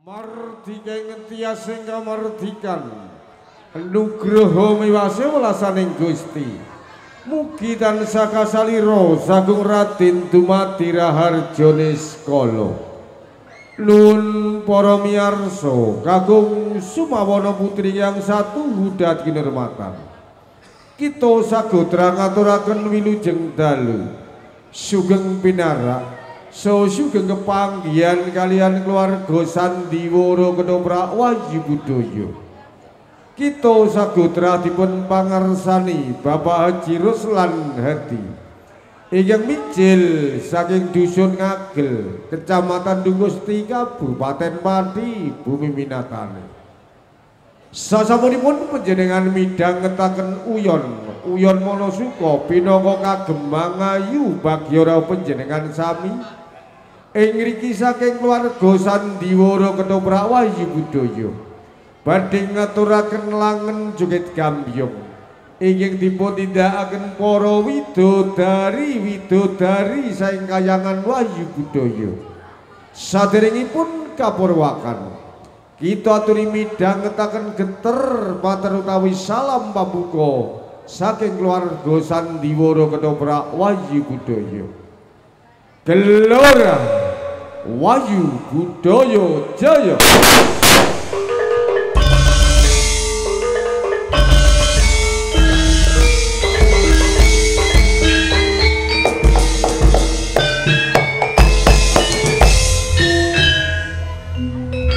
Mardika ngetias sing kamardikan nugroho miwase welasaning Gusti. Mugi tansah kasalira sagung Raden dumadi raharja niskala. Nuwun para miyarsa kakung Sumawana putri yang satu hudat kinurmatan. Kita sagotra ngaturaken wilujeng dalu sugeng pinarak so sugeng kepanggihan kalian keluarga Sandiwara Ketoprak Wahyu Budaya. Kita sagotra dipun pangarsani Bapak Haji Ruslan Hadi ingkang mijil saking dusun Ngagel, Kecamatan Dungusti, Kabupaten Pati, Bumi Minatane. Sasampunipun panjenengan midhangetaken uyon, uyon Monosuka pinangka kagem mangayu bagya panjenengan sami ing ngriki saking keluarga Sandiwara Ketoprak Wahyu Budaya. Badhe ngaturaken langen joget gambyong ingkang dipun tindakaken para widodari widodari saking kayangan Wahyu Budaya. Saderengipun kapurwakan kita aturi midhangetaken geter pater utawi salam pambuka saking keluarga Sandiwara Ketoprak Wahyu Budaya. Gelora Wahyu Budaya Jaya. Thank you.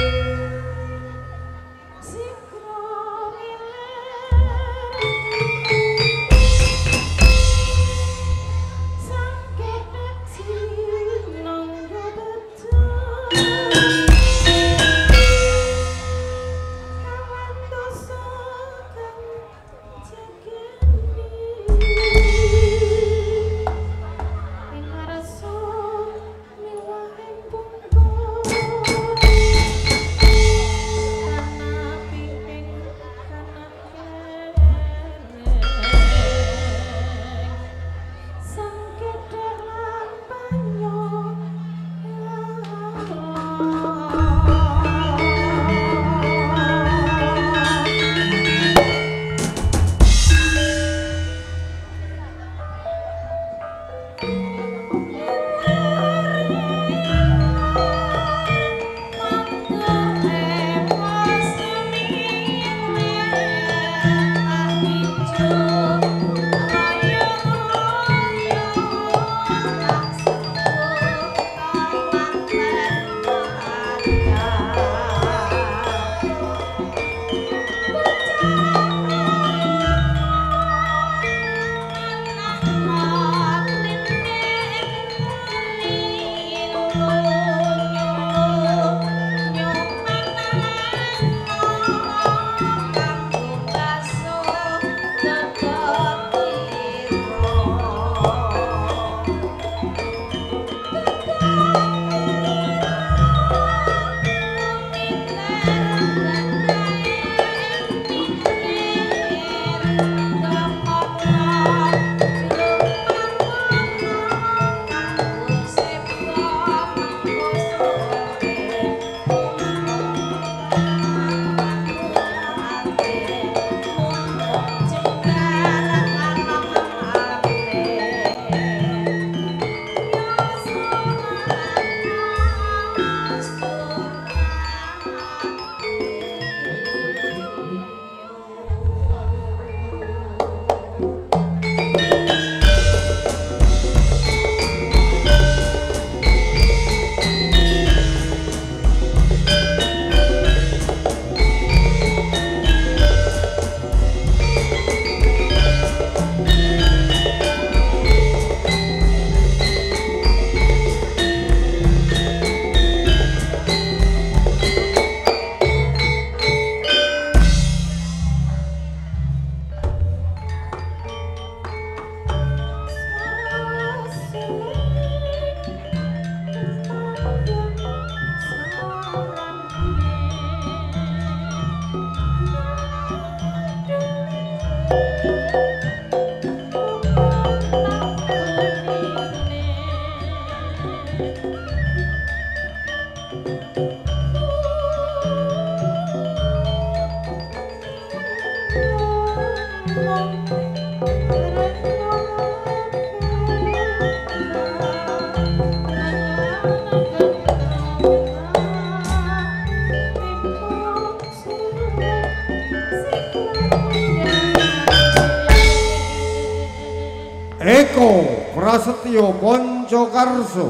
Satya Panca Karsa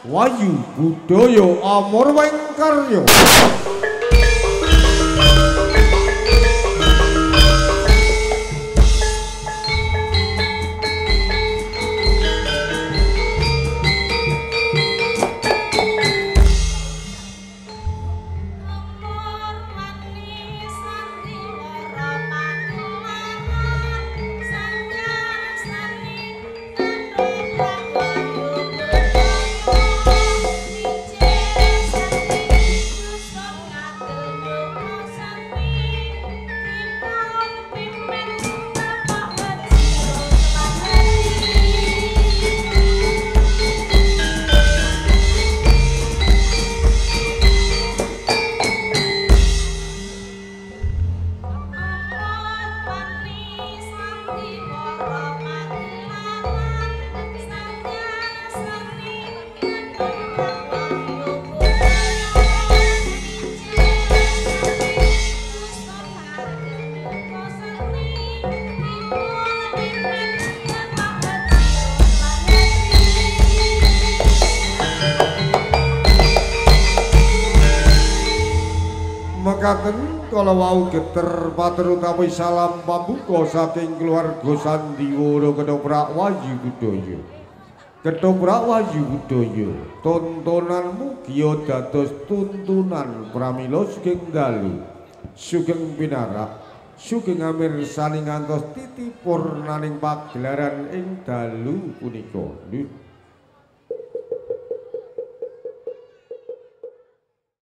Wahyu Budaya Amurwing Karya. Mekaten kala wau geter pater utawi salam pambuka saking keluarga Sandiwara Ketoprak Wahyu Budaya. Ketoprak Wahyu Budaya, tontonan mugia dados tuntunan pramila sugeng dalu, sugeng pinarak, sugeng amirsani ngantos titi purnaning pagelaran ing dalu punika.